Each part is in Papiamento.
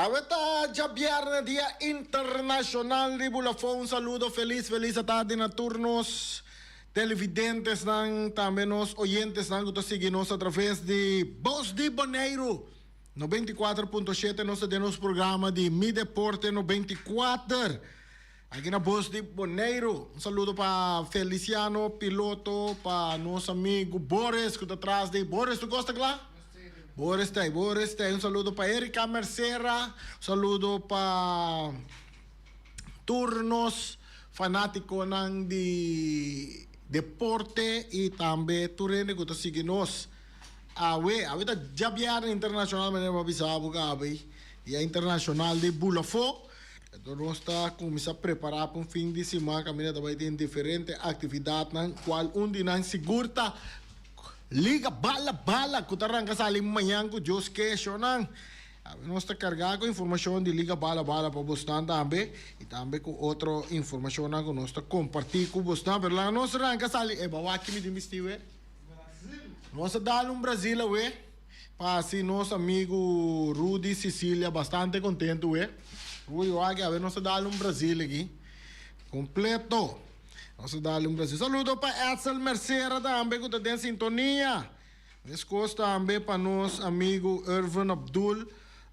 Awe ta djabièrnè dia internashonal di Bulafó. Un saludo felis felis atardi na tur nos televidentesnan, tambe nos oyentesnan ku ta sigui nos atraves di Bos di Boneiru 94.7. Nos ta den nos programa di Mi Deporte 94 aki na Bos di Boneiru. Un saludo pa Feliciano Piloto, pa nos amigu Boris ku ta tras di Boris. Tur kos ta kla? Boris ta ei, Boris ta ei. Un saludo pa Erika Mercera, un saludo pa tur nos fanátikonan di deporte i tambe tur hende ku ta sigui nos awe. Awe ta djabièrnè internashonal manera bo a bisa bo Gaby, dia internashonal di bulafó. Enton nos ta kuminsá prepará pa un fin di siman kaminda ta bai tin diferente aktividatnan kual un di nan sigur ta Liga Bala Bala ku ta ranka sali mañan ku Dios ke shownan. Awe nos ta kargá ku informashon di Liga Bala Bala pa bosnan tambe i tambe ku otro informashonnan ku nos ta kompartí ku bosnan. Pero laga nos ranka sali e bawaki mi tin bisti we. Nos a dal un Brasil awe pa hasi nos amigu Rudy Cicilia bastante kontentu we. Rudy wak awe nos a dal un Brasil aki kompleto. Nos a dale un Brasil. Saludo pa Edsel Mercera tambe ku ta den sintonia. Meskos tambe pa nos amigu Irvin Abdul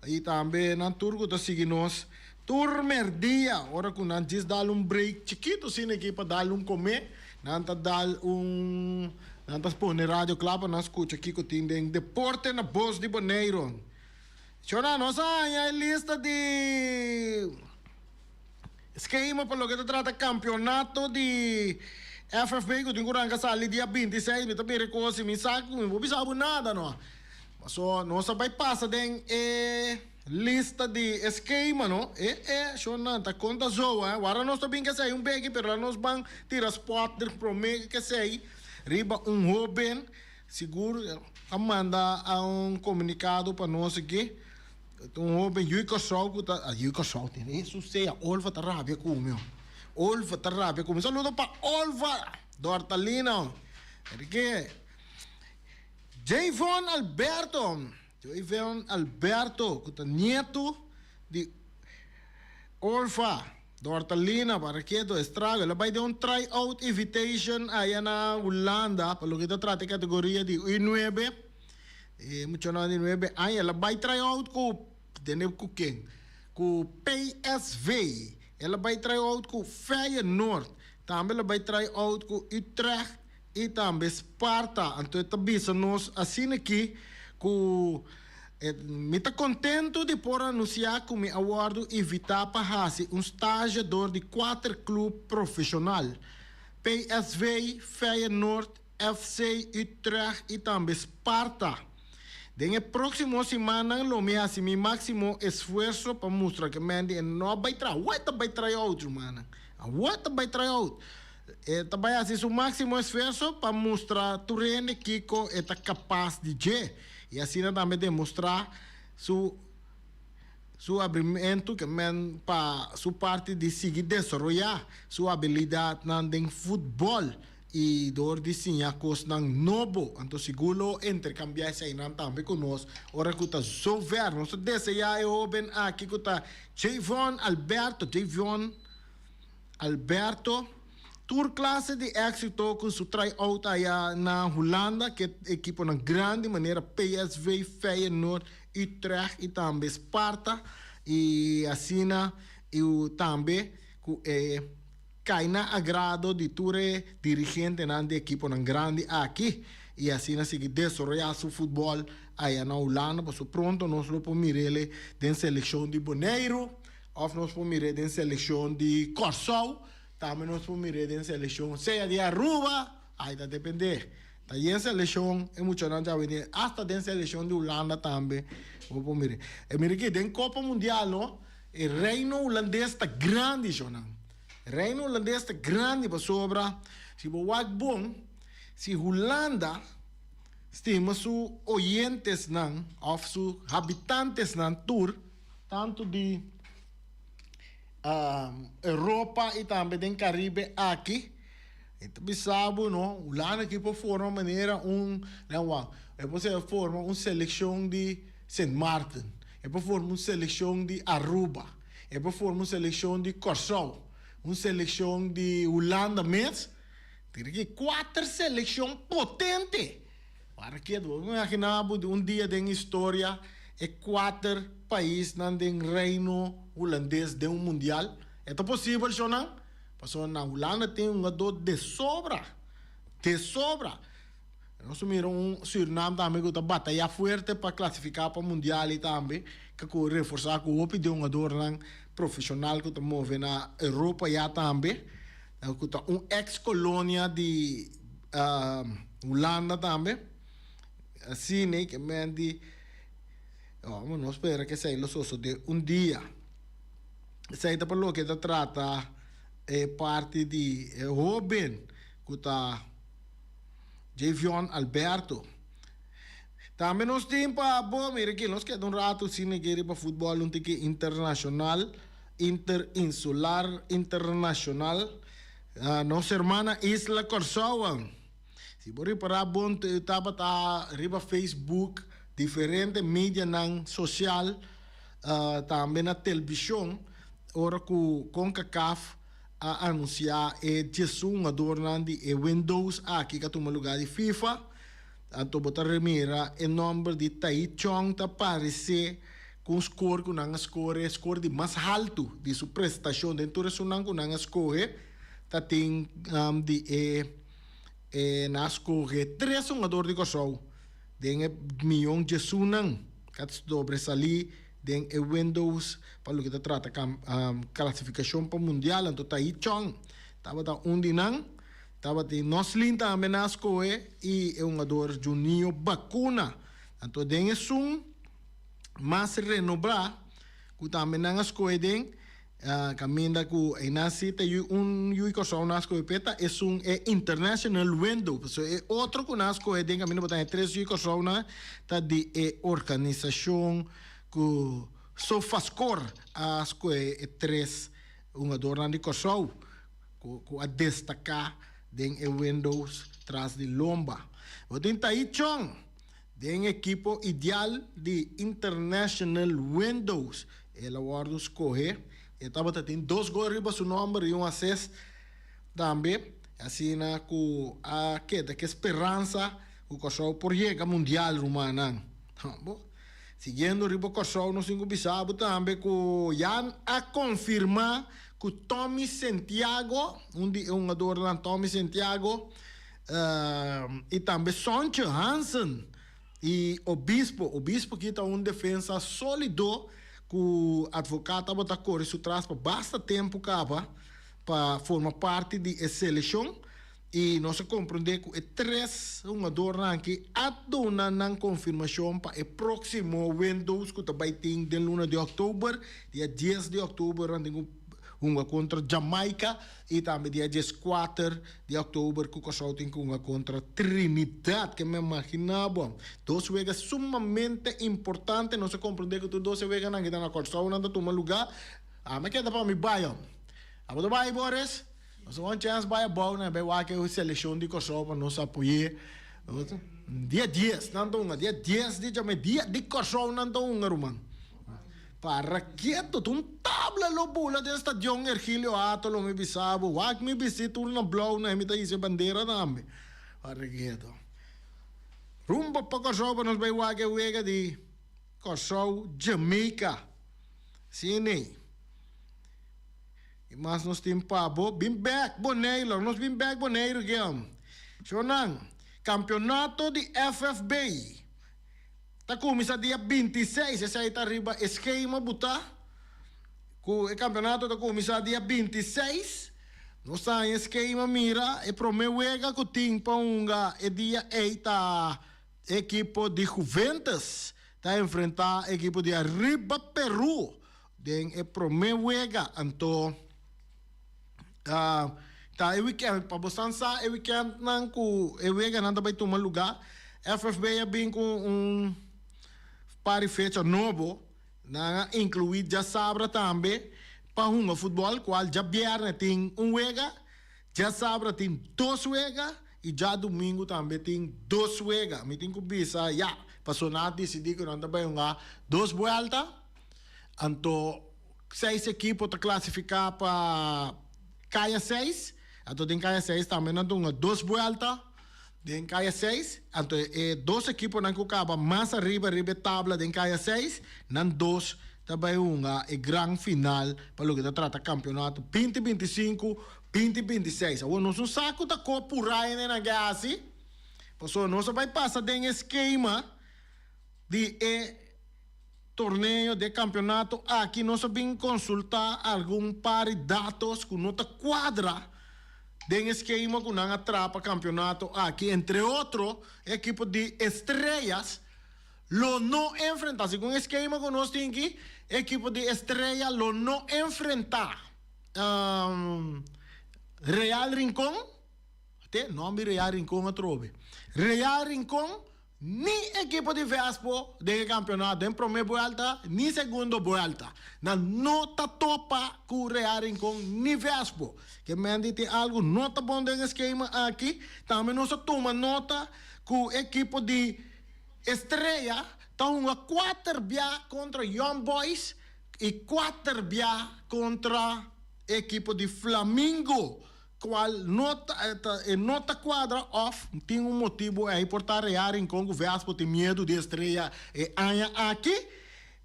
i tambe nan tur ku ta sigui nos tur merdia ora ku nan djis dal un break chikitu asina aki pa dal un kome nan ta dal un nan ta pone radio kla pa nan skucha kiko tin den deporte na Bos di Boneiru. Shona nos a haña e lista di. Skema pa loke ta trata kampionato di FFB ku tin ku ranka sali dia 26 mi ta mira kos i mi sa ku mi por bisa bo nada no. Paso nos a bai pasa den e lista di e skema no. E e shonnan ta konta zo eh. Wara nos ta bin kesei un beki pero la nos ban tira spot den prome kesei riba un hoben sigur a manda un komunikado pa nos aki. Un hoben yu Kòrsou ku ta yu Kòrsou tin Hesus sea Olva ta rabia ku mi Olva ta rabia ku mi saludo pa Olva Dortalina Enrique Jayvon Alberto Jayvon Alberto ku ta nietu di Olva Dortalina Barraqueto Estrago el a bai den un try out invitation aya na Hulanda pa loke ta trata e kategoria di U nuebe. E muchanan di nuebe aña el a bai try out ku tende ku ken? Ku PSV. El a bai try out ku Feyenoord. Tambe el a bai try out ku Utrecht i tambe Sparta. Anto e ta bisa nos asina aki ku e mi ta kontentu di por anunsiá ku mi a wòrdu invitá pa hasi un stage dor di kuater klub profeshonal, PSV, Feyenoord, FC Utrecht i tambe Sparta. Den e próksimo simannan lo mi hasi mi máksimo esfuerso pa mustra ku Mandy e no a bai traha. Awor e ta bai try out, rumannan. Awor e ta bai try out. E ta bai hasi su máksimo esfuerso pa mustra tur hende kiko e ta kapas di dje i asina tambe demostrá su su abrimentu ke men pa su parti di sigui desaroyá su abilidatnan den futbòl. I dor di siña kosnan nobo, anto sigur lo interkambiá eseinan tambe ku nos ora ku ta zover. Nos ta deseá e hóben aki ku ta Jayvon Alberto, Jayvon Alberto, tur klase di éksito ku su try-out aya na Hulanda ku e ekiponan grandi manera PSV, Feyenoord, Utrecht i tambe Sparta i asina i tambe ku e Kai na agrado di tur e dirigentenan di ekiponan grandi aki i asina sigui desaroyá su futbòl aya na Hulanda pasobra pronto nos lo por mir'é den selekshon di Boneiru òf nos por mir'é den selekshon di Kòrsou, tambe nos por mir'é den selekshon sea di Aruba, ai ta dependé. Ta yen selekshon e muchanan ta bini asta den selekshon di Hulanda tambe bo por mir'é. E mira aki den Kopa Mundial no e Reino Hulandes ta grandi shonnan. Reino Hulandes ta grandi pasobra si bo wak bon, si Hulanda stima su oyentesnan of su habitantesnan tur, tantu di Europa i tambe den Caribe aki, e ta bisa bo no, Hulanda aki por forma manera un, nan wak, e por forma un selekshon di Sint Maarten. E por forma un selekshon di Aruba, e por forma un selekshon di Kòrsou, un selekshon di Hulanda mes. Tira ki kuater selekshon potente. Para ketu, bo imaginá bo di un dia den historia e kuater paisnan den Reino Hulandes den un mundial? E ta posibel, shownan? Pasobra na Hulanda tin hungadó de sobra, de sobra. Nos a mira un Surinam tambe ku ta batayá fuerte pa klasifiká pa mundial i tambe ku reforsá ku hopi di hungadornan profeshonal ku ta move na Europa ya tambe, ku ta un eks kolonia di Hulanda tambe. Asina ke men di, nos spera ku esei lo sosodé un dia. Esei ta pa loke ta trata e parti di e hóben ku ta. Javion Alberto. Tambe nos tin pa bo, mira aki, nos keda un rato sin aki riba futbol un tiki internacional, interinsular, internacional. Nos hermana isla Kòrsou. Si bo ripará bon tabata riba Facebook, diferente medianan social, tambe na televishon, ora ku Concacaf a anunsiá e 11 hungadornan di e Windows aki ku a tuma lugá di FIFA. Anto bo ta remira e nòmber di Tahith Chong ta paresé ku un skor ku nan a skore, e skor di mas haltu di su prestashon den tur esunnan ku nan a skohe ta tin di e e nan a skohe tres hungador di Kòrsou den e mion diesunnan ku a sobresalí Den e Windows pa loke ta trata klasifikashon pa mundial anto Tahith Chong tabata un di nan. Tabatin Noslin tambe na skohe i e hungador Juninho Bacuna. Anto den esun mas renobrá ku tambe nan a skohe den kaminda ku einan si ta yu un yu Kòrsou nan a skohe p'e ta esun e International Window. Pasobra e otro ku nan a skohe den kaminda bo ta haña tres yu Kòrsou nan ta di e organisashon ku Sofascore a skohe e tres hungadornan di Kòrsou ku a destaká den e windows tras di lomba. Bo tin Tahith Chong den ekipo ideal di International Windows. El a wòrdu skohe. E tabata tin dos gol riba su nòmber i un assist tambe. Asina ku a keda ku e speransa ku Kòrsou por yega mundial rumannan. Bo, siguiendo riba Kòrsou nos tin ku bisa bo tambe ku ya a konfirmá ku Tommy Sentiago, un di e hungadornan Tommy Sentiago i tambe Sontje Hansen i Obispo. Obispo ki ta un defensa sólido ku Advocaat tabata kore su tras pa basta tempu kaba pa forma parti di e selekshon. I nos a komprondé ku e tres hungadornan aki a duna nan konfirmashon pa e próksimo windows ku ta bai tin den luna di òktober, dia dies di òktober nan tin ku hunga kontra Jamaica i tambe dia 14 di òktober ku Kòrsou tin ku hunga kontra Trinidad. Ke mi a maginá bo. Dos wega sumamente importante. Nos a komprondé ku tur dos e weganan aki ta na Kòrsou nan ta tuma lugá. Ami a keda pa mi bai. Abo ta bai Boris? Nos a un chèns bai abou nan bai wak e selekshon di Kòrsou pa nos apoy'é. Dia dies nan ta hunga, dia dies di djamé, dia di Kòrsou nan ta hunga ruman. Para ketu, ta un tabla lo bula den stadion Ergilio Hato lo mi bisa bo. Wak mi bisti tur na blou nan mi ta hisa e bandera tambe. Para ketu. Rumbo pa Kòrsou pa nos bai wak e wega di Kòrsou Jamaica. Si nee. I mas nos tin pa bo. Bin bek Boneiru, nos bin bek Boneiru gem. Shownan, kampionato di FFB ta kuminsá dia 26, esei ta riba e skema butá ku e kampionato ta kuminsá dia 26. Nos ta haña e skema mira e promé wega ku tin pa hunga e dia ei ta ekipo di Juventus ta enfrentá ekipo di Arriba Peru. Den e promé wega anto ta e wikènt, pa bo san sa e wikèntnan ku e weganan ta bai tuma lugá, FFB a bin ku un par di fecha nobo, nan a inkluí djasabra tambe pa hunga futbòl, kual djabièrnè tin un wega, djasabra tin dos wega. i djadumingu tambe tin dos wega. Mi tin ku bisa ya, pasobra nan a disidí ku nan ta bai hunga dos buèlta, anto seis ekipo ta klasifiká pa kaya seis, anto den kaya seis tambe nan ta hunga dos buèlta den kaya seis, anto e dos ekiponan ku kaba mas ariba riba e tabla den kaya seis, nan dos ta bai hunga e gran final pa loke ta trata kampionato 2025 2026. Awor nos no sa ku ta ko purá hende nan ke hasi, pasobra nos a bai pasa den e skema di e torneo di e kampionato aki, nos a bin konsultá algun par di datos ku no ta kuadra den e skema ku nan a traha pa kampionato aki. Entre otro, e ekipo di Estrellas lo no enfrentá, segun e skema ku nos tin aki, e ekipo di Estrella lo no enfrentá Real Rincon, te nomber Real Rincon atrobe, Real Rincon ni ekipo di Vespo den e kampionato den prome buelta ni segundo buelta. Nan no ta topa ku Real Rincon ni Vespo. Ke men di tin algu no ta bon den e skema aki. Tambe nos a tuma nota ku ekipo di Estrella ta hunga kuater bia kontra Young Boys i kuater bia kontra e ekipo di Flamingo, kual no ta e no ta kuadra òf tin un motibu ei por ta Real Rincon ku Vespo tin miedu di Estrella e aña aki,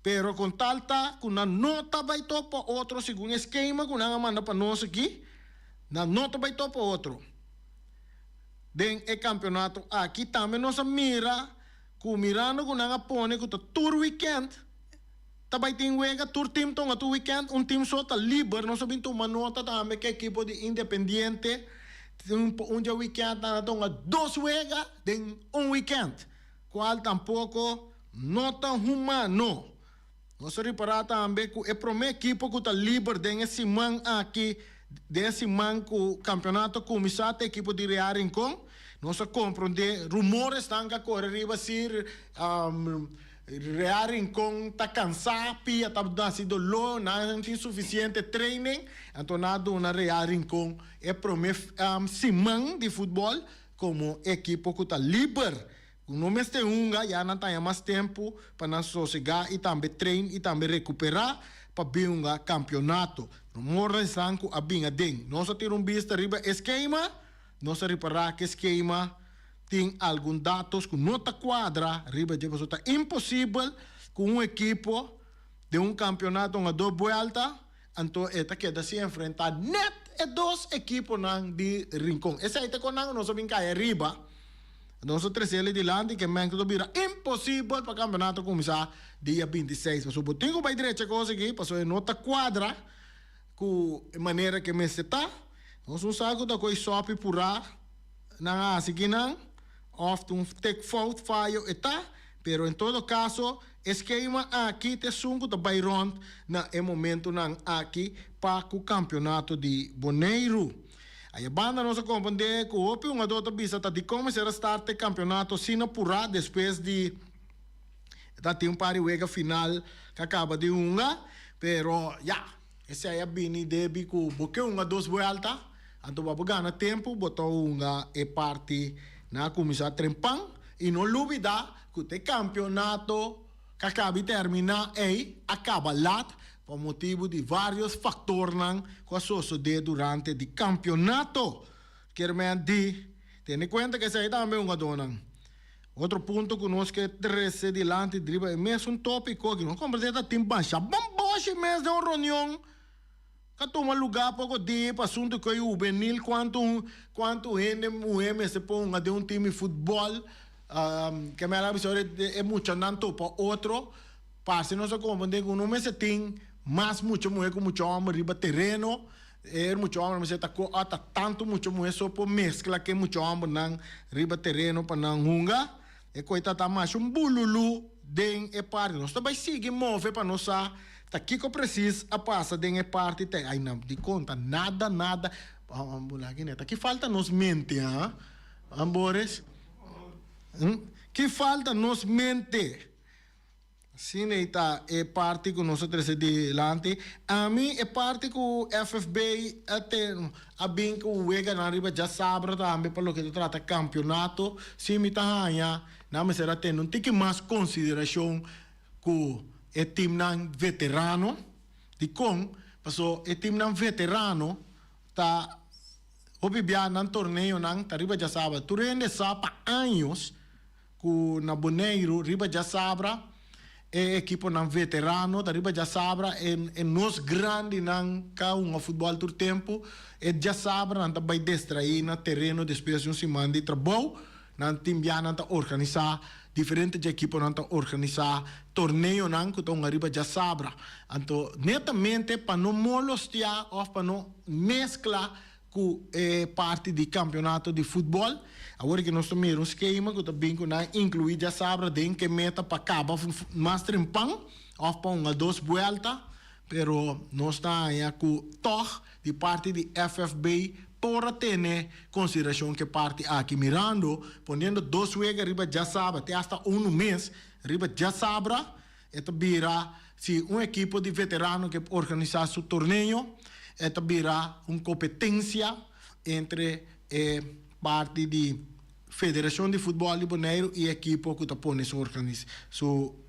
pero kon tal ta ku nan no ta bai topa otro segun e skema ku nan a manda pa nos aki, nan no ta bai topa otro den e kampionato aki. Tambe nos a mira ku mirando ku nan a pone ku ta tur wikènt. Ta bai tin wega tur tim tonga tur weekend un tim so ta liber nos a bin tuma nota tambe ke ekipo di Independiente tin un dje weekend nan a tonga dos wega den un weekend cual tampoco no ta humano. Nos a ripara tambe cu e prome ekipo cu ta liber den e siman aki den e siman cu campeonato a cuminsa ta ekipo di Real Rincon. Nos a compronde rumores nan ka core riba si Real Rincon ta cansá, pia ta hasi doló, nan no tin suficiente training, anto nan a duna Real Rincon e prome siman di futbol como ekipo cu ta liber, cu no mester hunga, ya nan ta haña mas tempo pa nan sosega y tambe train y tambe recupera pa bin hunga campeonato. No mor esnan cu a bin aden. Nos a tira un bista riba e skema, nos a ripara cu e skema. Tin algun datos ku no ta kuadra riba dje pasobra ta imposibel ku un ekipo den un kampionato un a dos buelta anto e ta keda sin enfrenta net e dos ekiponan di Rincon. Esei ta kon nan nos a bin kai ariba, nos a trese el dilanti ke men ku ta bira imposibel pa kampionato kuminsá dia 26 pasobra bo tin ku bai drecha kos aki pasobra e no ta kuadra ku e manera ke mester ta. Nos un sa ku ta koe sòpi purá. Nan a hasi kinan, of ta un tik fout, fayo e ta, pero en todo caso e skema aki ta esun cu ta bay rond na e momentonan aki pa cu campeonato di Boneiru. Aya banda nos a comprende cu hopi hungador ta bisa ta dicon mester a start e campeonato asina pura despues di ta tin un par di wega final cu a caba di hunga, pero ya. Esei a bini debi ku bo ke hunga dos buelta, anto bo a gana tempu bo ta hunga e parti na kuminsá trempan i no lubidá ku te kampionato ka kabi terminá ei a kaba lat pa motibu di vários faktornan ku a sosodé durante di kampionato. Kier men di tene kuenta ku esei tambe hungadónan. Otro punto ku nos ke trese dilanti riba e mesun tópiko aki, nos komprendé ta tin basha bomboshi mes den un reunion ka tuma lugá poko dia pa asuntu ku e hubenil kuantu kuantu hende muhé mester ponga den un tim di futbòl ke mera a bisa ora e muchanan topa otro parse nos a komprendé ku no mester tin mas mucha muhé ku mucha hòmber riba tereno. E mucha homber mester ta ku ota tantu mucha muhe so por meskla ku e mucha hombernan riba tereno pa nan hunga. E koi ta ta masha un bululu den e parti. Nos ta bai sigui move pa nos sa ta kiko presis a pasa den e parti te ai nan di konta nada nada. Ta ki falta nos mente ha Boris? Ki falta nos mente? Asina ta e parti ku nos a trese dilanti. Ami e parti ku FFB a ten a bin ku weganan riba djasabra tambe pa loke ta trata kampionato, si mi ta haña nan mester a tene un tiki mas konsiderashon ku e timnan veterano. Dikon? Paso e timnan veterano ta hopi bia nan torneonan ta riba djasabra. Tur hende sa pa años ku na Boneiru riba djasabra e ekiponan veterano ta riba djasabra e e nos grandinan ka hunga futbòl tur tempu e djasabra nan ta bai destraí na tereno despues di un siman di trabou nan tin bia nan ta organisá diferente dje ekiponan ta organisá torneonan ku ta hunga riba djasabra anto netamente pa no molostiá òf pa no meskla ku e parti di kampionato di futbòl. Awor ki nos ta mira un skema ku ta bin ku nan inkluí djasabra den ke meta pa kaba mas trempan òf pa hunga dos buèlta, pero nos ta haña ku tòg di parti di FFB por a tene konsiderashon ku e parti aki mirando poniendo dos wega riba djasabra te asta unu mes riba djasabra e ta bira si un ekipo di veterano ke organisá su torneo e ta bira un kompetensia entre e parti di Federashon di Futbòl di Boneiru i e ekipo ku ta pone su organis su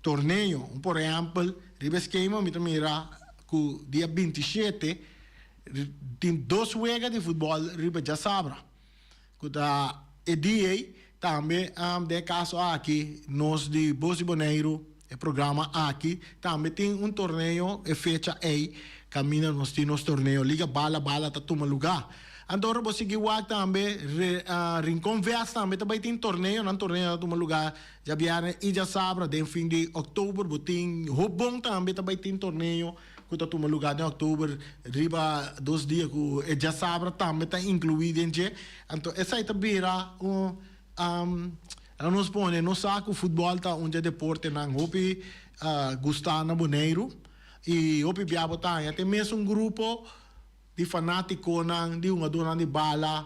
torneo. Un por ehèmpel riba e skema mi ta mira ku dia 27 tin dos wega di futbòl riba djasabra. Ku ta e dia ei tambe den e kaso aki nos di Bos di Boneiru e programa aki tambe tin un torneo e fecha ei kaminda nos tin nos torneo Liga Bala Bala ta tuma lugá. Anto ora bo sigui wak tambe Rincon Vest tambe ta bai tin torneo nan torneo ta tuma lugá djabièrnè i djasabra den fin di òktober bo tin Hopbon tambe ta bai tin torneo. Ku ta tuma lugá den òktober riba dos dia ku e djasabra tambe ta inkluí den dje. Anto esei ta bira un laga nos pone nos sa ku futbòl ta un dje deportenan hopi gustá na Boneiru i hopi bia bo ta haña te mesun grupo di fanátikonan di hungadónan di bala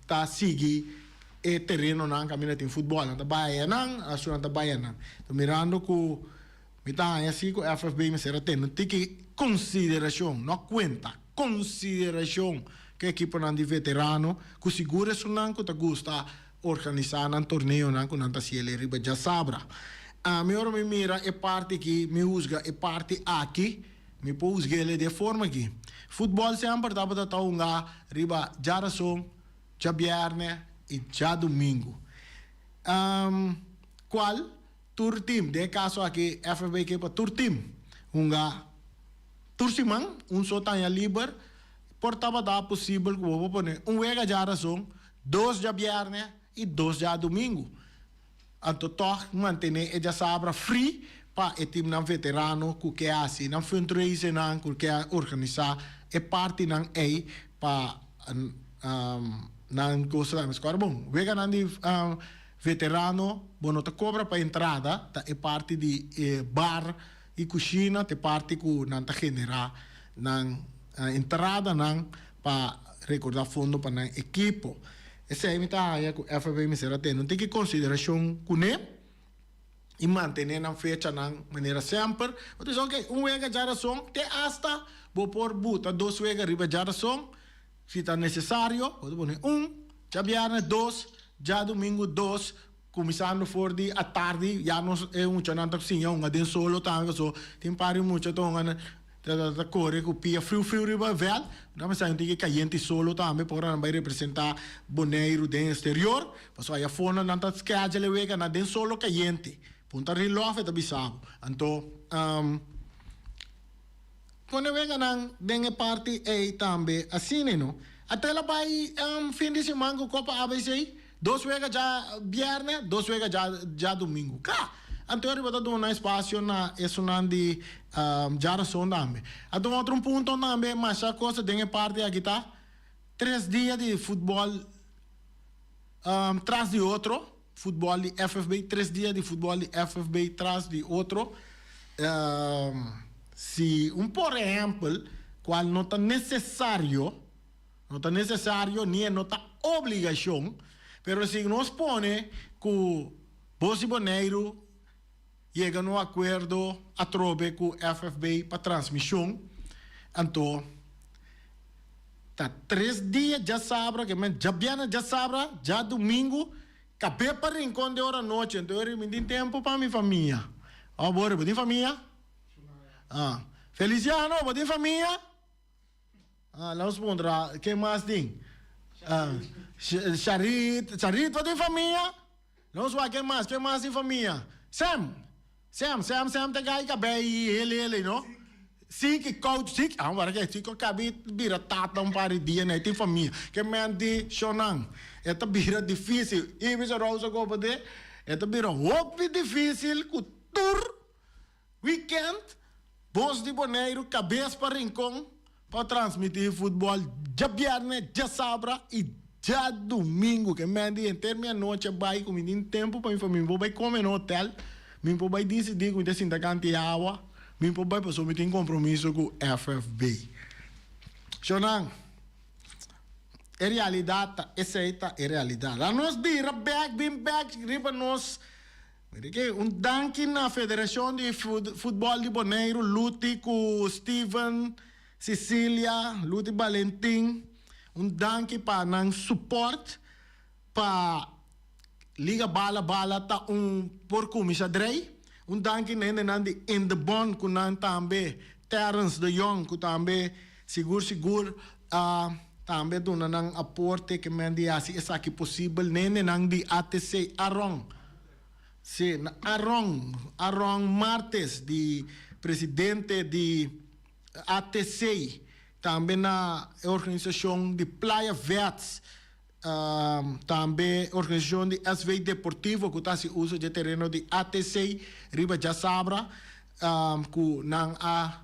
ta sigui e terenonan kaminda tin futbòl. Nan ta bai ayanan, asun nan ta bai ayanan. Mirando ku Mi ta haña si ku FFB mester a tene un tiki konsiderashon, no kuenta, konsiderashon ku e ekiponan di veterano, ku sigur esunnan ku ta gusta organisá nan torneonan ku nan ta hasiel e riba djasabra. Ami ora mi mira e parti aki, mi husga e parti aki, mi por husg'el di e forma aki. Futbòl semper tabata ta hunga riba djarason, djabièrnè i djadumingu. Kual? Tur team, den e kaso aki FFB ke pa tur team hunga tur siman, un so taña liber, por tabata posibel ku bo por pone un wega djarason, dos djabièrnè i dos djadumingu. Anto tòg mantené e djasabra free pa e teamnan veterano ku ke hasi nan fundraisernan, ku ke organisá e partinan ei pa nan kos. Bon, weganan di. Veterano, bo no ta kobra pa entrada, ta e parti di e bar i kushina ta e parti ku nan ta generá nan entradanan pa rekordá fondo pa nan ekipo. Esei mi ta haña ku FFB mester a tene un tiki konsiderashon kuné i mantené nan fechanan manera semper. Bo ta bisa oke, un wega djarason te asta bo por buta dos wega riba djarason. Si ta nesesario, bo ta pone un, djabièrnè dos, djadumingu dos, kuminsando for di atardi, ya nos e muchanan ta siña hunga den solo tambe pasobra tin par di mucha ta hunga ta kore ku pia friu friu riba e vèlt, nan mester tin ke kayente solo tambe pa ora nan bai representá Boneiru den eksterior, pasobra ayafó nan ta schedule e weganan den solo kayente, punta Rilòf e ta bisa bo, anto. Pone weganan den e parti ei tambe asina no. Atel a bai fin di siman ku Kopa ABC, dos wega dja bierne, dos wega dja djadumingu. Kla! Anto riba ta duna espasio na esunnan di djarason tambe. Anto otro un punto tambe masha cosa den e parti aki ta tres dia di futbol tras di otro. Futbòl di FFB, tres dia di futbòl di FFB tras di otro. Si un por ehèmpel, kual no ta nesesario, no ta nesesario ni e no ta obligashon, pero si nos pone ku Bos di Boneiru. yega na un akuerdo atrobe ku FFB pa transmishon. Anto ta tres dia djasabra, ke men djabièrnè djasabra, djadumingu, kab'é pa Rincon de ora anochi. Anto yo mi tin tempu pa mi famia. Ò Bori, bo tin famia? Ah, Feliciano, bo tin famia? Ah, nos puntra, ken mas tin? Ah, Charit, Charit bo tin famia? Nos wak ken mas, ken mas tin famia? Sam, Sam, Sam, Sam ta gai kabei hele hele, no? Siki, coach, Siki, ah, wara ke Siki kabi bira tata un par di dia, no, e tin famia. Ke men di shownan, e ta bira dificil, i bisa Rosa kopo de, e ta bira hopi dificil ku tur Weekend, Bos di Boneiru kabes pa Rincon pa transmití futbòl djabièrnè, djasabra i djadumingu. Ke men di henter mi anochi a bai ku mi tin tempu pa mi famia. Mi por bai kome na hotel, mi por bai disidí ku mi ta sinta kanti awa, mi por bai pasobra mi tin kompromiso ku FFB. Shonnan, e realidat ta esei ta e realidat. Anos bira bèk bin bèk riba nos. Mira ke un danki na Federashon di Futbòl di Boneiru, Luti ku Steven, Cecilia, Luti Balentin, un danki pa nan supòrt pa Liga Bala Bala ta un por kuminsá drei. Un danki na hendenan di In de Bon ku nan tambe, Terrence de Jong ku tambe sigur sigur a tambe duna nan aporte ke men di hasi esaki posibel. Na hendenan di ATC Aron. Sí, na Aron, Aron Martes di presidente di ATC, tambe na e organisashon di Playa Vets, tambe organisashon di SV Deportivo ku ta hasi uso dje tereno di ATC riba djasabra, ku nan a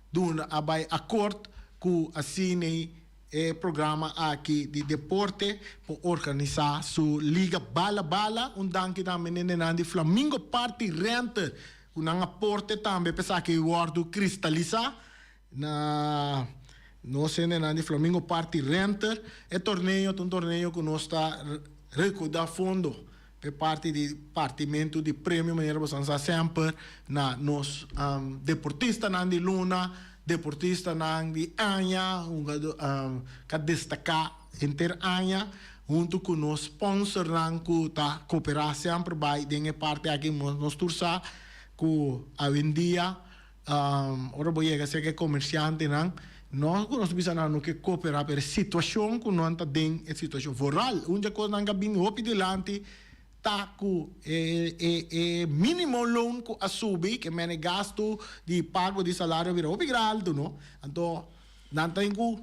duna a bai akort ku asina E programa aki di deporte por organisa su Liga Bala Bala. Un danki tambe nendenan di Flamingo Party Renter ku nan aporte tambe pa esaki wordu kristalisa na nos hendenan di Flamingo Party Renter. E torneo ta un torneo ku nos ta rekouda fondo pa e parti di partimentu di premio manera boso sa semper na nos deportistanan di luna, deportistanan di aña, hungado ka destaká henter aña huntu ku nos sponsornan ku ta koperá semper bai den e parti aki. Nos tur sa ku awendia ora bo yega serka e komersiantenan no ku nos bisa nan no ke koperá pero e situashon ku nan ta den e situashon vooral un dje kosnan ka bini hopi dilanti ta ku e e e minimo loon ku a subi ke mene gastu di pago di salario a bira hopi graltu no anto nan tin ku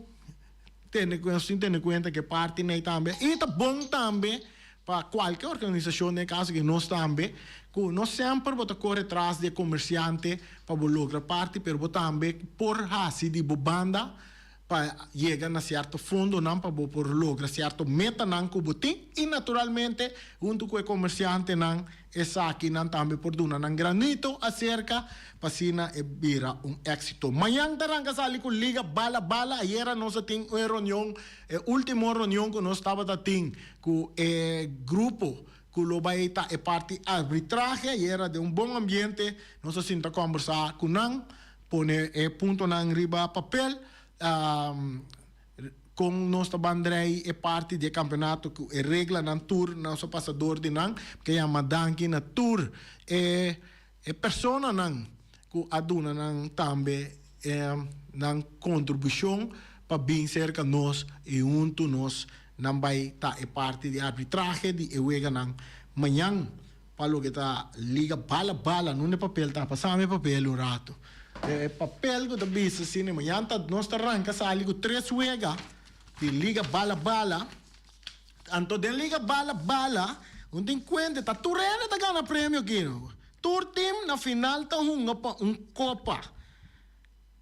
tene nos tin tene kuenta ke parti nei tambe i ta bon tambe pa kualke organisashon den e kaso ke nos tambe ku no semper bo ta kore tras di e komersiante pa bo logra parti pero bo tambe por hasi di bo banda pa yega na sierto fondonan pa bo por logra sierto metanan ku bo tin i naturalmente huntu ku e komersiantenan esakinan tambe por duna nan granito aserka pa asina e bira un éksito. Mañan ta ranka sali ku Liga Bala Bala. Ayera nos a tin un reunion, e último reunion ku nos tabata tin ku e grupo ku lo bai ta e parti arbitrahe. Ayera den un bon ambiente nos a sinta kòmbersá ku nan. Pone e puntonan riba papel, kon nos ta ban drei e parti di e kampeonato ku e reglanan tur nos a pasa dor di nan. Mi ke yama danki na tur e e personanan ku a duna nan tambe nan kontribushon pa bin serka nos i huntu nos nan bai ta e parti di arbitrahe di e weganan mañan. Pa loke ta liga bala bala nunde papel ta pasa mi papel un rato e papel ku ta bisa asina mañan ta nos ta ranka sali ku tres wega di liga bala bala anto den liga bala bala un tin kuenta ta tur hende ta gana premio aki no tur team na final ta hunga pa un kopa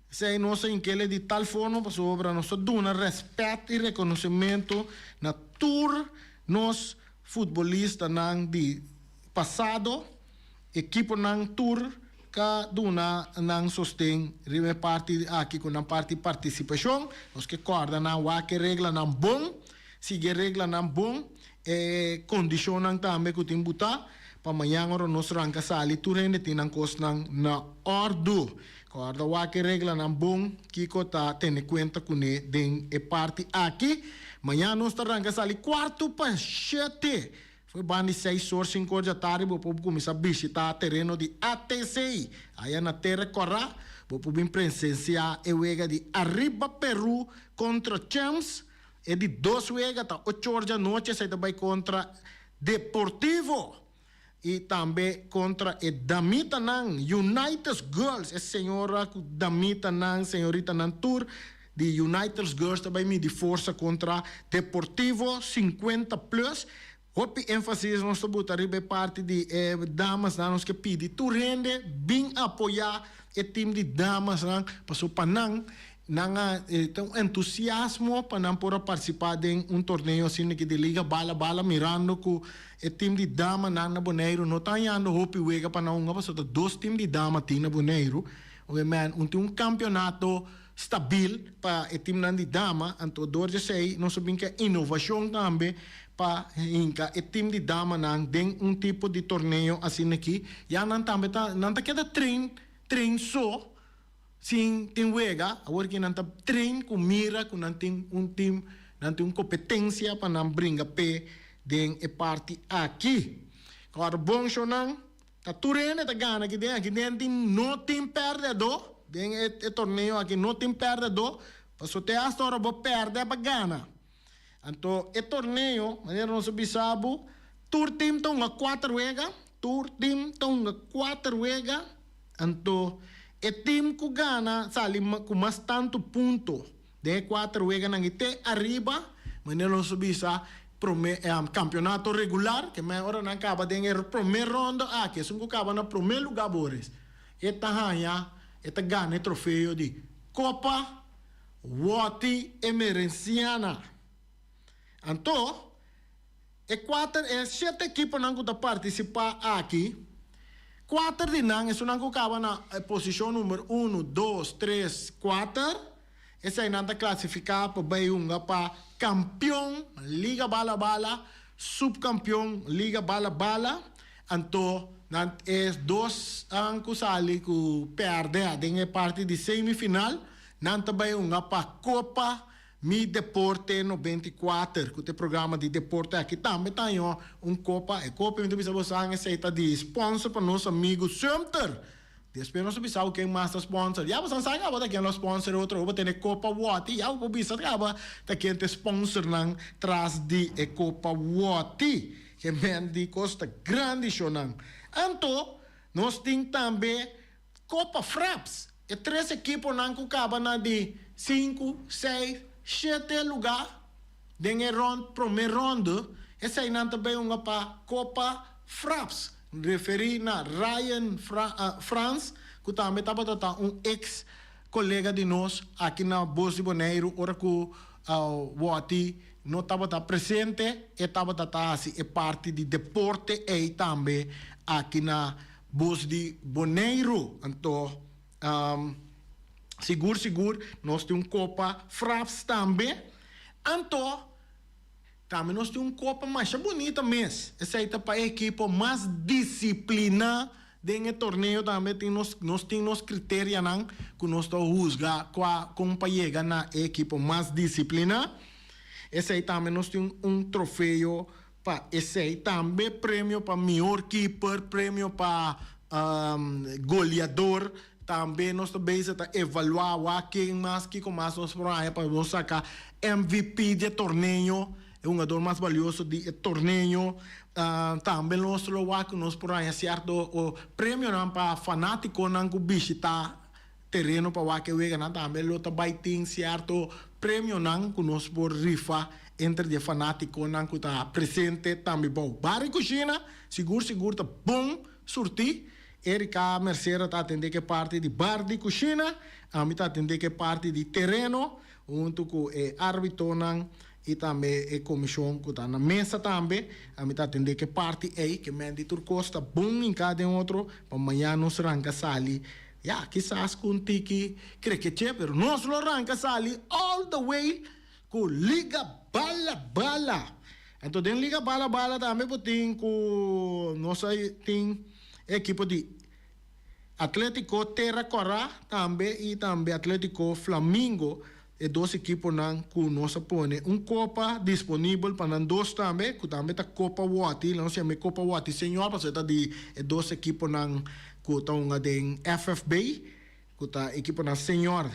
esei nos a inkele di tal forma pasobra nos ta duna rèspèt i rekonosementu na tur nos Futbolistanan di pasado, ekiponan tur ka duna nan sosten riba e parti aki ku nan parti partisipashon. Nos ke kòrda nan wak e reglanan bon, sigui e reglanan bon. E kondishonnan tambe ku tin butá pa mañan ora nos ranka sali tur hende tin nan kosnan na òrdu. Kòrda wak e reglanan bon kiko ta tene kuenta kuné den e parti aki. Mañan nos ta ranka sali kuartu pa shete. Fo'i banda di seis or sinku or djatardi bo por kuminsá bishitá tereno di ATC. Aya na Terra Kòrá bo por bin presensiá e wega di Arriba Peru kontra Champs. E di dos wega ta ocho or djanochi, esei ta bai kontra Deportivo i tambe kontra e damitanan Unites Girls. E señora ku damitanan, señoritanan tur di Unites Girls ta bai midi forsa kontra Deportivo 50 Plus. Hopi énfasis nos ta buta riba e parti di e damasnan. Nos ke pidi tur hende bin apoyá e tim di damasnan pasobra pa nan, nan a ta un entusiasmo pa nan por a partisipá den un torneo asina aki di Liga Bala Bala mirando ku e tim di damanan na Boneiru no ta hañando hopi wega pa nan hunga pasobra ta dos tim di dama tin na Boneiru. Oyemen un tin un kampeonato stabil pa e timnan di dama, anto dor di esei nos a bin ke inovashon tambe pa hinka e tim di damanan den un tipo di torneo asina aki, ya nan tambe ta nan ta keda train train so sin tin wega, awor ki nan ta train ku mira ku nan tin un tim nan tin un kompetensia pa nan bringa p'e den e parti aki. Kòrda bon shownan. Ta tur hende ta gana aki den, aki den tin no tin pèrdèdó, den e torneo aki no tin pèrdèdó, pasobra te hasta ora bo pèrdè pa gana. Anto e torneo, manera nos a bisa bo, tur tim ta hunga kuater wega, tur tim ta hunga kuater wega, anto e tim ku gana sali ku mas tantu punto Den e kuater weganan i te ariba, manera nos a bisa, prome kampionato regular, ke men ora nan kaba den e prome rondo aki, esun ku kaba na prome luga Boris, e ta haña, e ta gana e trofeo di Kopa Wòti Emerenciana. Anto, e kuater, e shete ekiponan ku ta partisipá aki, kuater di nan, esunnan ku kaba na e posishon number unu, dos, tres, kuater, Eseinan ta klasifiká pa bai hunga pa kampion Liga Bala Bala, supkampion Liga Bala Bala, anto nan e dos ku sali ku pèrdè den e parti di semifinal, nan ta bai hunga pa Kopa Mi Deporte 94, ku ta e programa di deporte aki tambe ta haña un kopa. E kopa mi ta bisa boso esei ta di sponsor pa nos amigu Sumter. Despues nos a bisa bo ken mas ta sponsor. Ya boso sa caba ta ken lo sponsor e otro. Bo tene Copa Woti. Ya bo por bisa caba ta ken ta e sponsornan tras di e Copa Woti. Ke men di cos ta grandi shonan. Anto nos tin tambe Copa Fraps. E tres ekiponan cu caba na di sinku, seis, shete lugar den e rond prome ronde, eseinan ta bay hunga pa Copa Fraps. Referí na Ryan Frans, ku tambe tabata ta un eks kolega di nos aki na Bos di Boneiru ora ku Wòti no tabata presente, e tabata ta hasi e parti di deporte ei tambe aki na Bos di Boneiru. Anto sigur sigur nos tin un Kopa Fraps tambe. Anto. Tambe nos tin un kopa masha bunita mes. Esei ta pa e ekipo mas disipliná den e torneo tambe tin nos nos tin nos kriterianan ku nos ta husga kua kon pa yega na e ekipo mas disipliná. Esei tambe nos tin un trofeo pa esei tambe premio pa mihor keeper, premio pa goleador. Tambe nos ta bezig ta evaluá wak ken mas, kiko mas nos por haña pa nos saka MVP di e torneo, e hungador mas balioso di e torneo. Tambe nos lo wak ku nos por haña sierto premionan pa fanátikonan ku bishitá tereno pa wak e weganan. Tambe lo ta bai tin sierto premionan ku nos por rifa entre di e fanátikonan ku ta presente tambe bou. Bar i kushina sigur sigur ta bon surtí. Erika Mercera ta atendé ku e parti di bar di kushina, ami ta atendé ku e parti di tereno huntu ku e árbitonan i tambe e komishon ku ta na mesa tambe. Ami ta atendé ku e parti ei, ke men di tur kos ta bon hinká den otro pa mañan nos ranka sali, ya, kisas ku un tiki krekeché, pero nos lo ranka sali all the way ku Liga Bala Bala. Anto den Liga Bala Bala tambe bo tin ku nos a tin e ekipo di Atletico Terra Kòrá tambe i tambe Atletico Flamingo, e dos ekiponan ku nos a pone un kopa disponibel pa nan dos tambe, ku tambe ta Kopa Wòti, nos yama e Kopa Wòti Señor pasobra e ta di e dos ekiponan ku ta hunga den FFB, ku ta ekiponan señor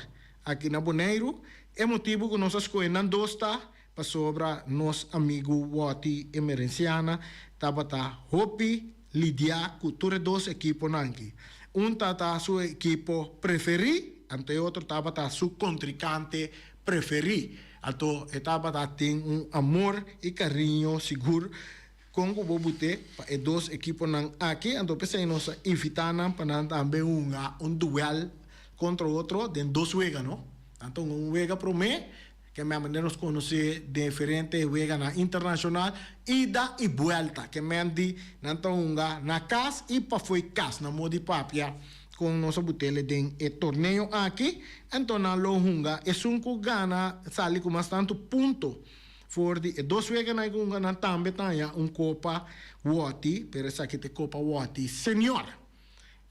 aki na Boneiru. E motibu ku nos a skohe nan dos ta pasobra nos amigu Wòti Emerenciana tabata hopi lidiá ku tur e dos ekiponan aki. Un tabata su ekipo preferí, anto e otro tabata su kontrinkante preferí. Anto e tabata tin un amor i kariño sigur kon ku bo but'é pa e dos ekiponan aki. Anto p'esei nos a invitá nan pa nan tambe hunga un duèl kontra otro den dos wega, no? Nan ta hunga un wega promé. Ke men manera nos konosé diferente weganan internashonal, ida i buelta. Ke men di nan ta hunga na kas i pafó e kas, na modo di papia kon nos a but'el den e torneo aki. Anto nan lo hunga esun ku gana sali ku mas tantu punto for di e dos weganan ku hunga nan tambe ta haña un kopa wòti, pero esaki ta e kopa wòti senior.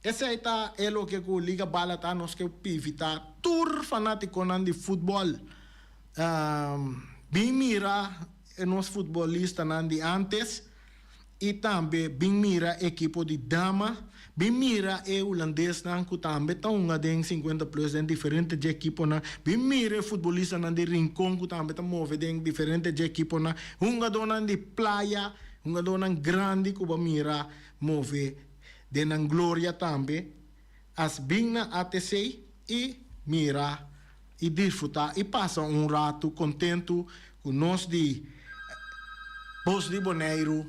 Esei ta e loke ku Liga Bala ta, nos ke pivita tur fanatikonan di futbòl bin mira e nos futbolistanan di antes i tambe bin mira ekipo di dama, bin mira e hulandesnan ku tambe ta hunga den sinkuenta plus den diferente dje ekiponan, bin mira e futbolistanan di Rincon ku tambe ta move den diferente dje ekiponan, hungadónan di Playa, hungadónan grandi ku bo a mira move. Den nan gloria tambe as bin na ATC i mira i disfruta i pasa un ratu kontentu ku nos di Bos di Boneiru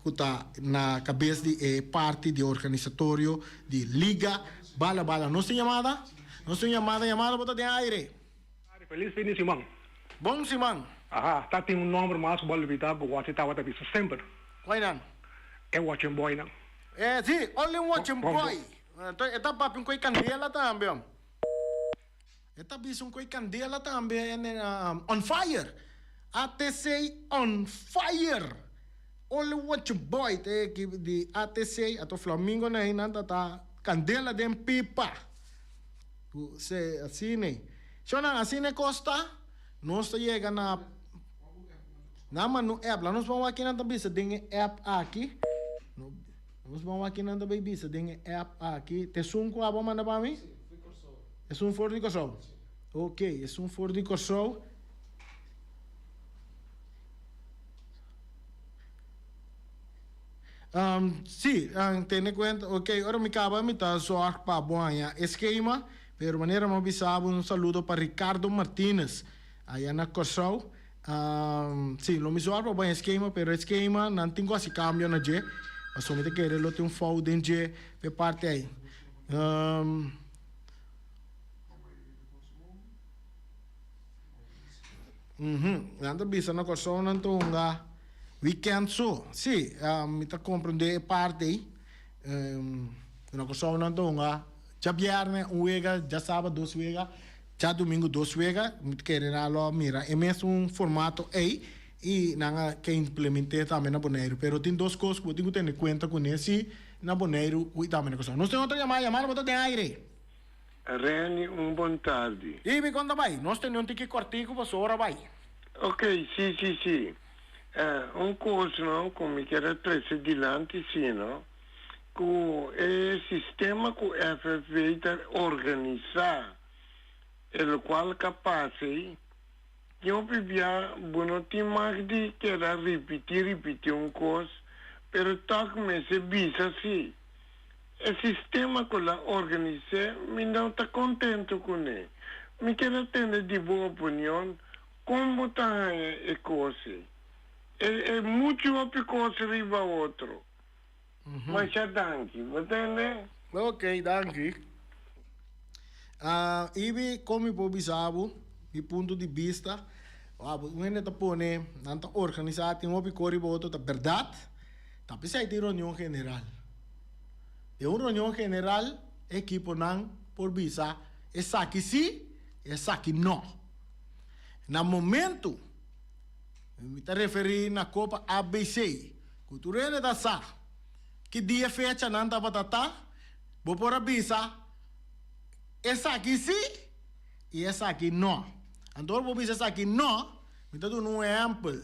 ku ta na kabes di e parti di organisatorio di Liga Bala Bala. Nos tin yamada? Nos tin yamada, yamada bo ta den aire. Felis fin di siman. Bon siman. Aha, ta tin un nomber mas ku bo a lubida ku Watty tabata bisa semper. Cuai nan? E watching boy nan. E si, only watching boy. E ta papia un coi candela tambe om. E ta bisa un coi candela tambe on fire. ATC on fire. Only watching boy ta e ekipo di ATC, ato Flamingo nan einan ta ta candela den pipa. Ku se asina ei. Shonnan, asina e kos ta, nos ta yega na Nan manda un app. Laat nos ban wak kinan ta bisa den e app aki. Nos ban wak kinan ta bay bisa den e app aki. Ta esun ku abo a manda pa mi? Esun for di Kòrsou? Ok, esun for di Kòrsou. Sí, tene kuenta, ok, ora mi kaba mi ta zòrg pa bo haña e skema, pero manera mi a bisa bo un saludo pa Ricardo Martinez aya na Kòrsou. Sí, lo mi zòrg pa bo haña e skema, pero e skema nan tin ku hasi kambio na dje, pasobra mi ta kere lo tin un fout den dje p'e parti ei. Nan ta bisa na Kòrsou nan ta hunga weekend so. Sí, mi ta komprendé e parti ei. Na Kòrsou nan ta hunga djabièrnè un wega, djasaba dos wega, djadumingu dos wega. Mi ta kere nan lo mira e mesun formato ei i nan a ke implement'é tambe na Boneiru. Pero tin dos kos ku bo tin ku tene kuenta kuné si na Boneiru ku i tambe na Kòrsou. Nos tin otro yamada, yamada bo ta den aire. Reni un bon tardi. Ibi kon ta bai? Nos tene un tiki kortiku paso ora bai. Ok, si si si. Un kos no ku mi kier a trese dilanti si no, ku e sistema ku FFB ta organisá e lokual ka pasa ei, tin hopi bia bo no tin mag di keda ripití ripití un kos, pero tòg mester bisa si. E sistema ku la organis'é mi no ta kontentu kuné. Mi kier a tende di bo opinion kon bo ta haña e kos ei. E e muchu hopi kos riba otro. Masha danki. Bo tende? Ok, danki. Ibi, kon mi por bisa bo mi punto di bista? Un hende ta pone, nan ta organisá, tin hopi kos riba otro, ta bèrdat. Ta p'esei tin reunion general. Den un reunion general e ekiponan por bisa esaki si, esaki no. Na momento Mi ta referí na Kopa ABC, ku tur hende ta sa ki dia fechanan tabata ta, bo por a bisa esaki sí i esaki no. Anto ora bo bisa esaki no, mi ta duna un ehèmpel.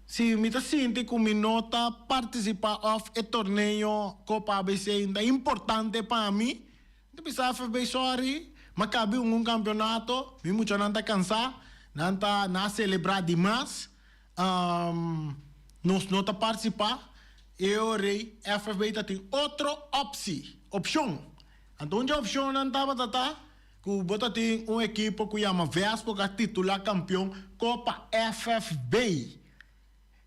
Si mi ta sinti ku mi no ta partisipá òf e torneo Kopa ABC ta importante pa mi, mi ta bisa FFB sòri, mi a kabi un un kampionato, mi muchanan ta kansá, nan ta nan a selebrá dimas, nos no ta partisipá, e ora ei FFB ta tin otro opsi, opshon. Anto un dje opshonnan tabata ta Ku bo ta tin un ekipo ku yama Vespo ku a titulá kampion Kopa FFB.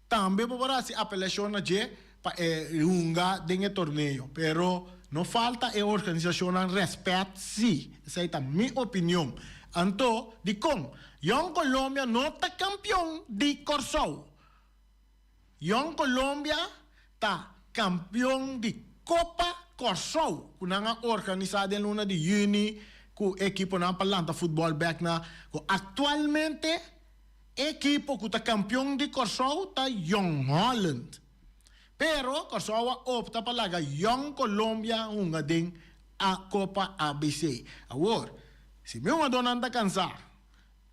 Tambe bo por hasi apelashon na dje pa e hunga den e torneo. Pero no falta e organisashonnan rèspèt sí. Esei ta mi opinion. Anto, dikon Jong Colombia no ta kampion di Kòrsou? Jong Colombia ta kampion di Kopa Kòrsou ku nan a organisá den luna di yüni ku ekiponan pa lanta futbòl bèk na ku aktualmente ekipo ku ta kampion di Kòrsou ta Jong Holland. Pero Kòrsou a opta pa laga Jong Colombia hunga den a Kopa ABC. Awor, si mi hungadónan ta kansá.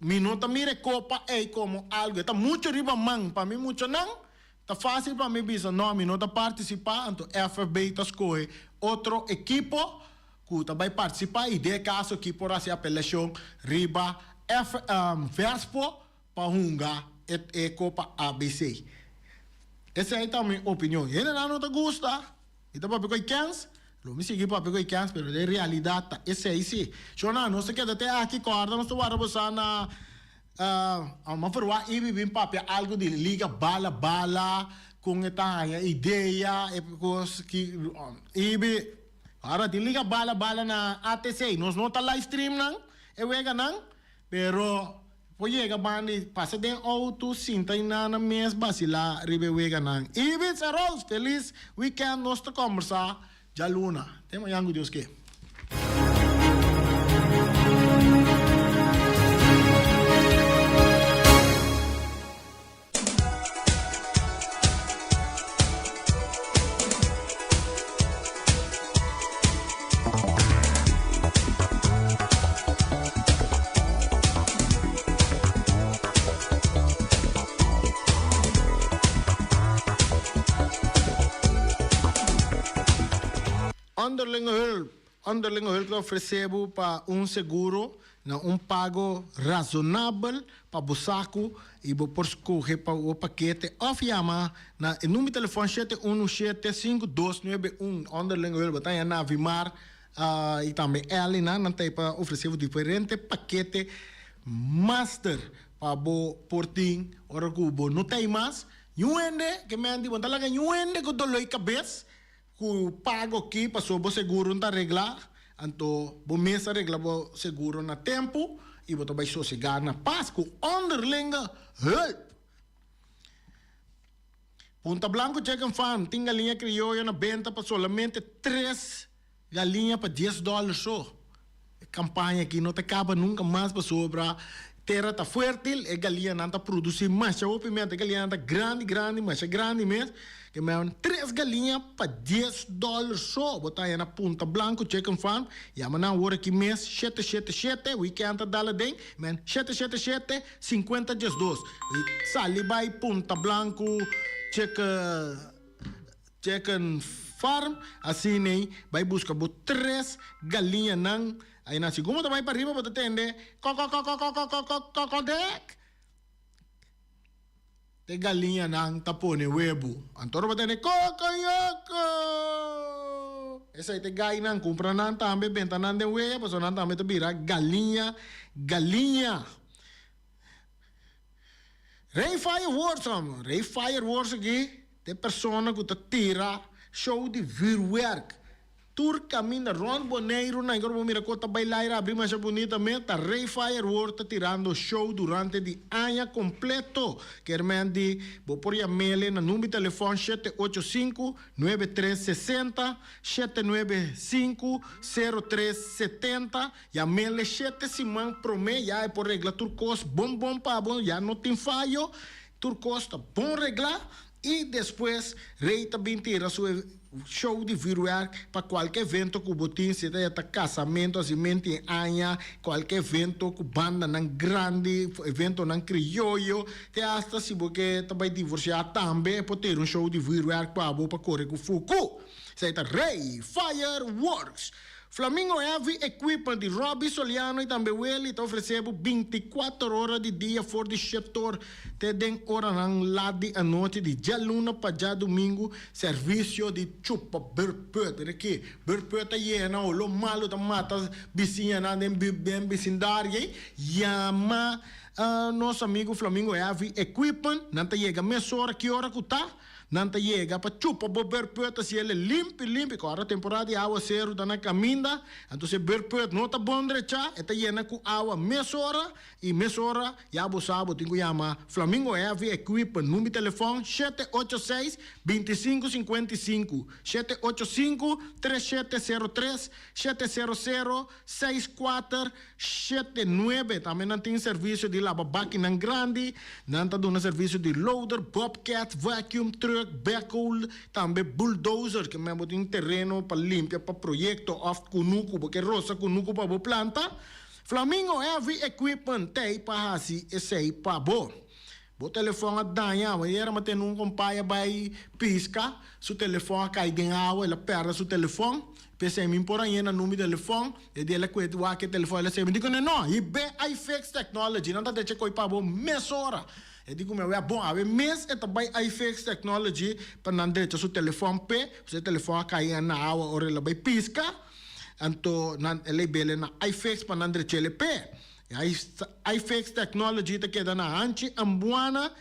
Mi no ta mira e kopa ei komo algu, e ta muchu riba man pa mi muchanan, ta fásil pa mi bisa no, mi no ta partisipá, anto FFB ta skohe otro ekipo ku ta bai partisipá i den e kaso aki por hasi apelashon riba F Vespo pa hunga e e kopa ABC. Esei ta mi opinion. Hendenan no ta gusta. Mi ta papia ku e kens, lo mi sigui papia ku e kens, pero den realidat ta esei si. Shona, nos ta keda te aki, kòrda nos ta warda boso na a ferwá Ibi bin papia algu di Liga Bala Bala, kon e ta haña idea, e kos ki Ibi, ora tin Liga Bala Bala na ATC, nos no ta live stream nan, e weganan, pero Por yega banda y pasa den auto sinta y nana mes basila riba e weganan. Ibis Arrows, feliz weekend nos ta combersa djaluna. Te mañan cu Dios ke. Onderlinge hulp. Onderlinge hulp ta ofresé bo pa un seguro na un pago razonabel pa bo saku i bo por skohe pa bo pakete òf yama na e number di telefòn shete unu shete sinku dos nuebe un. Onderlinge hulp bo ta haña Navimar i tambe Ellie nan nan ta ei pa ofresé bo diferente pakete master pa bo por tin ora ku bo no ta ei mas. Niun hende ke menti bo no ta laga niun hende ku doloi kabes Ku pago ki paso bo seguro no ta regla, anto bo mes a regla bo seguro na tempu i bo ta bai sosegá na pas ku onderlinge hulp. Punta Blanco Chicken Farm tin galiña krioyo na benta pa solamente tres galiña pa dies dòler so. E kampaña aki no ta kaba nunka mas pasobra tera ta fuertil, e galiñanan ta produsí masha hopi mes, e galiñanan ta grandi grandi, masha grandi mes, ke men tres galiña pa dies dòler so bo ta haña na Punta Blanco Chicken Farm, yama nan awor aki mes shete shete shete, weekend ta dal aden, men shete shete shete sinkuenta diesdos, i sali bai Punta Blanco Chicken. Chicken farm, asin'ey bay busca bo tres galiñanan, aynan segun bo ta bay pariba bo ta tende kokokokokokokokokokdek, te galiñanan ta pone webu, anto bo ta tende kokoyoko, esey te gainan, cumpra nan tambe benta nan den weya pasobra nan tambe ta bira galiña galiña. Rey Fireworks amo, Rey Fireworks aki ta e persona ku ta tira show di vuurwerk. Tur kaminda rònt Boneiru nan ku bo mira ku ta bai laira abri masha bunita mes ta Rey Firework ta tirando show durante di aña kompleto. Kermen di bo por yam'ele na number di telefòn 785 9360, 795 0370. Yam'ele shete siman promé ya e por regla tur kos bon bon pa bo ya no tin fayo tur kos ta bon reglá. I despues Rey ta bin tira su show di vuurwerk pa kualke evento ku bo tin, si ta kasamentu, hasimentu di aña, kualke evento ku bandanan grandi, eventonan krioyo, te asta si bo ke ta bai divorsiá tambe e por tira un show di vuurwerk pa bo pa kore ku fuku. Esei ta Rey Fireworks. Flamingo Heavy Equipment di Robby Soliano y tambe Willy ta ofrece bo binticuater ora di dia for di shetor te den oranan lat di anochi di djaluna pa djadumingu servicio di chupa beurput. Mira aki, beurput ta yena olo malo ta mata bisiñanan den den bisindario ey. Yama nos amigo Flamingo Heavy Equipment, nan ta yega mesora ki ora cu ta. Nan ta yega pa chupa bo beurput asi el e limpi limpi, ku ora temporada di awaseru ta na kaminda, anto si e beurput no ta bon drechá, e ta yena ku awa mesora i mesora ya bo sa bo tin ku yama Flamingo Heavy Equipment, number di telefòn 786 25 55, 785 3703, 700 64 79. Tambe nan tin servisio di laba bakinan grandi. Nan ta duna servisio di loader, bobcat, vacuum truck, backhoe, tambe bulldozer. Ke men bo tin tereno pa limpia pa proyekto òf kunuku, bo ke rosa kunuku pa bo planta. Flamingo Heavy Equipment t'ei pa hasi esei pa bo. Bo telefòn a daña. Ayera mi a tene un kompaya bai piska, su telefòn a kai den awa, el a pèrdè su telefòn. P'esei mi por hañ'é na number di telefòn, e di el a kuet wak e telefòn, el a sey mi di ku no, i be iFix Technology, nan ta decha koi pa bo mesora. E di ku mi a wea bon, awe mes e ta bai iFix Technology pa nan drecha su telefòn p'e, pasobra e telefòn a kai na awa ora el a bai piska, anto nan el a ib'el na iFix pa nan drech'el p'e. iFix Technology ta keda na Hanchi Ambuana.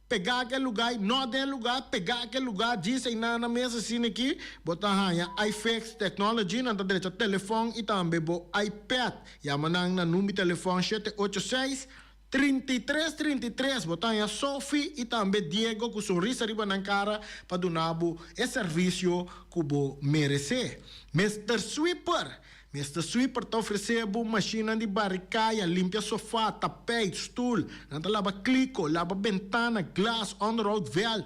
Pegá ke lugá i no den lugá, pegá ke lugá, djis einan na mes asina aki, bo ta haña iFix Technology, nan ta drecha telefòn i tambe bo iPad. Yama nan na number di telefòn 786, 33 33. Bo ta haña Sophie i tambe Diego ku sonrisa riba nan kara pa duna bo e servisio ku bo meresé. Mister Sweeper Mister Sweeper ta ofresé bo mashinnan di bari kaya, limpia sofá, tapijt, stul. Nan ta laba kliko, laba bentana, glas, onderhoud vel.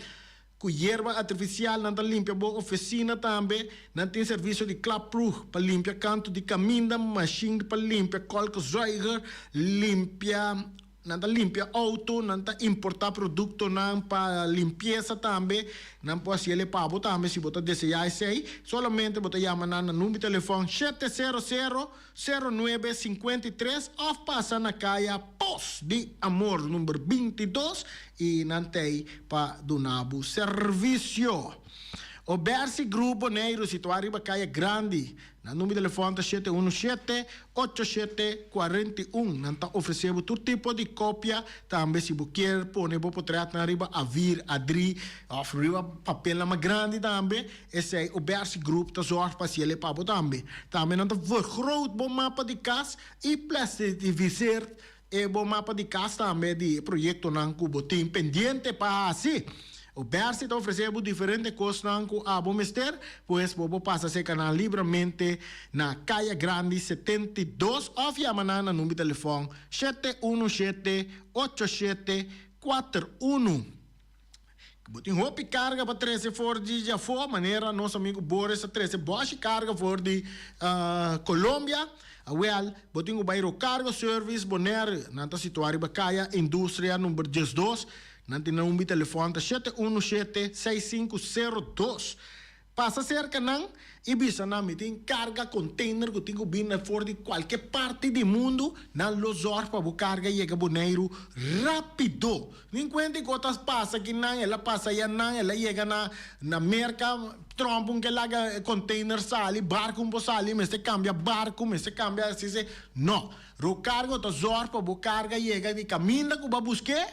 Ku yerba artifisial nan ta limpia bo ofisina tambe. Nan tin servisio di klapploeg pa limpia kantu di kaminda, mashin pa limpia kolkzuiger, limpia. Nan ta limpia auto, nan ta importá produktonan pa limpiesa tambe. Nan por hasiel e pa bo tambe si bo ta deseá esei. Solamente bo ta yama nan na number di telefòn 700 09 53 òf pasa na kaya Pos di Amor number 22 i nan t'ei pa duna bo servisio. Obersi Group Boneiru situá riba kaya Grandi. Nan number di telefòn ta 717 8741. Nan ta ofresé bo tur tipo di kopia, tambe si bo kier pone bo potretnan riba A-vier, A-drie òf riba papelnan mas grandi tambe, esei Obersi Group ta zòrg pa hasiel e pa bo tambe. Tambe nan ta vergroot bo mapa di kas i plastifiseert e bo mapa di kas tambe di e proyektonan ku bo tin pendiente pa hasi. Obersi ta ofresé bo diferente kosnan ku abo mester, pues bo por pasa serka nan libramente na Kaya Grandi 72 òf yama nan na number di telefòn 717 8741. Bo tin hopi karga pa trese for di djafó, manera nos amigu Boris a trese bòshi karga for di Colombia. Awel, bo tin ku bai Rocargo Service Bonaire, nan ta situá riba Kaya Industria number 12. Nan tin nan un telefòn ta 717 6502. Pasa serka nan i bisa nan mi tin karga container ku tin ku bini for di kualke parti di mundu, nan lo zòrg pa bo karga yega Boneiru rápido. Nin kuenta i ku ta pasa aki nan, el a pasa aya nan, el a yega na na Merka, Trump un ke laga e container sali, barku un por sali, mester kambia barku, mester kambia así así. No, Rocargo ta zòrg pa bo karga yega di kaminda ku bo a busk'é.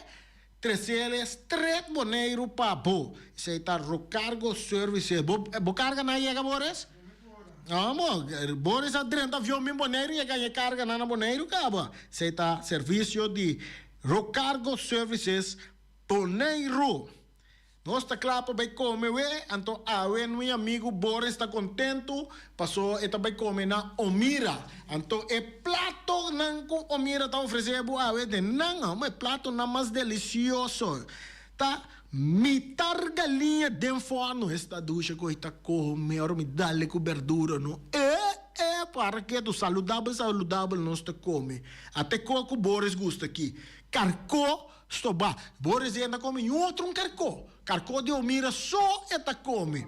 Tresele stret Boneiru pa bo. Esei ta Rocargo Services. Bo bo karga nan yega Boris? Amo, Boris a drenta avion bin Boneiru y a gaña e carganan na Boneiru caba. Esey ta servicio di Rocargo Services Boneiru. Nos ta kla pa bai kome we, anto awe mi amigu Boris ta kontentu paso e ta bai kome na Omira. Anto e platonan ku Omira ta ofresé bo awe den nan, amo e platonan mas delisioso ta mitar galiña den fòrnu. Esta dusha ku e ta kome ora mi dale ku berdura no. E e para ketu saludabel saludabel nos ta kome. Ate ko ku Boris gusta aki, karkó. Stobá. Boris e ta come y otro un carcó. Carcó di Omira so e ta come.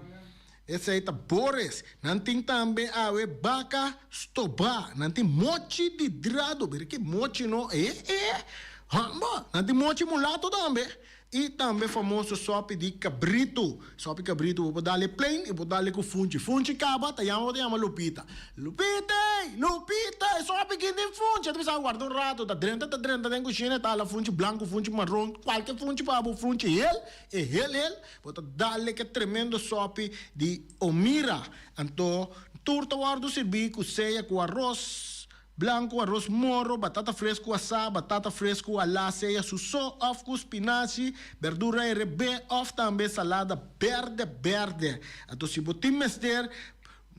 Esey ta Boris. Nan tin tambe awe baca stobá. Nan tin mochi di drado. Mira ki mochi no. E e. Hamba. Nan tin mochi mulato tambe. Y tambe famoso sopi di cabrito. Sopi cabrito bo por dale plain y bo por dale cu funchi. Funchi caba ta yama bo ta yama Lupita. Lupita ey! Lupita! E sopi kin tin funchi! A ta bisa warda un rato, ta drenta ta drenta den kushina e ta hala funchi blanku, funchi maron, kualke funchi pa bo funchi hel, e hel hel, bo ta dale ke tremendo sopi di Omira. Anto tur ta wòrdu sirbí ku sea ku aros blanku, aros moro, batata fresku asá, batata fresku alá sea su so òf ku spinashi, berdura herebé òf tambe salada bèrdè bèrdè. Anto si bo tin mester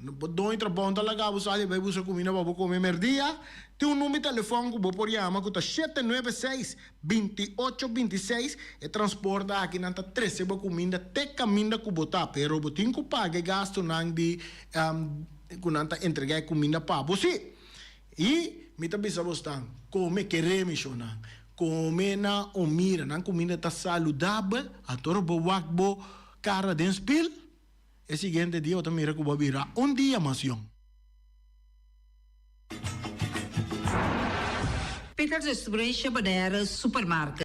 Bo doño trabou no ta laga bo sali bai buska kuminda pa bo kome merdia? Tin un number di telefòn ku bo por yama ku ta 796 28 26. E transporte aki nan ta trese bo kuminda te kaminda ku bo ta, pero bo tin ku paga e gastunan di ku nan ta entrega e kuminda pa bo si. I mi ta bisa bosnan, kome kere mi shonnan, kome na Omira, nan kuminda ta saludabel, anto bo wak bo kara den spil. E siguiente dia bo ta mira ku bo a bira un dia mas yong. Peters Distribution Bonaire Supermarket.